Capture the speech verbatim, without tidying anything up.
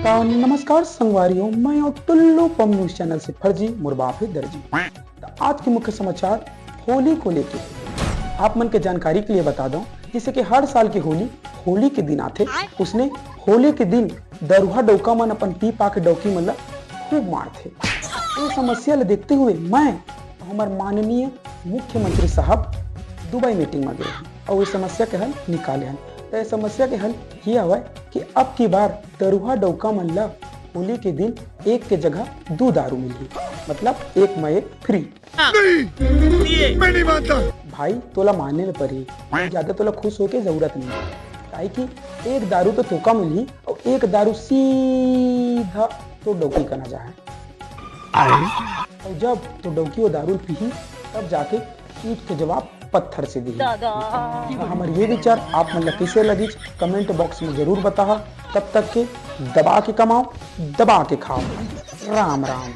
तो नमस्कार संगवारी हो, मैं हूँ टुल्लू पम न्यूज चैनल से फर्जी, मोर बाप हे दर्जी। तो आज के मुख्य समाचार होली को लेके आप मन के जानकारी के लिए बता दूं, जैसे कि हर साल की होली, होली के दिन आथे, उसने होली के दिन दरुहा डौका मन अपन पी पा के डौकी मन ला खूब मारथे। ये समस्या ला देखते हुए मैं, हमार माननीय मुख्यमंत्री साहब दुबई मीटिंग में गए हैं और इस समस्या के हल निकाले हैं। तो इस समस्या के हल ये हवय कि अब की बार दरुहा डौका मन ला होली के दिन एक के जगह दो दारू मिलही, मतलब एक में एक फ्री। नहीं, मैं नहीं मानता। भाई, तोला माने ल परी, ज्यादा तोला खुश होके जरूरत नहीं है, काहे कि एक दारू तो तोका मिलही और एक दारू सीधा तो डौकी कना जाए। और जब तो डौकी वो दारू पीही, तब जाके ईंट के जवाब पत्थर से दी। हमारे ये विचार आप मन ला कैसे लगी, कमेंट बॉक्स में जरूर बताहा। तब तक के दबा के कमाओ, दबा के खाओ। राम राम।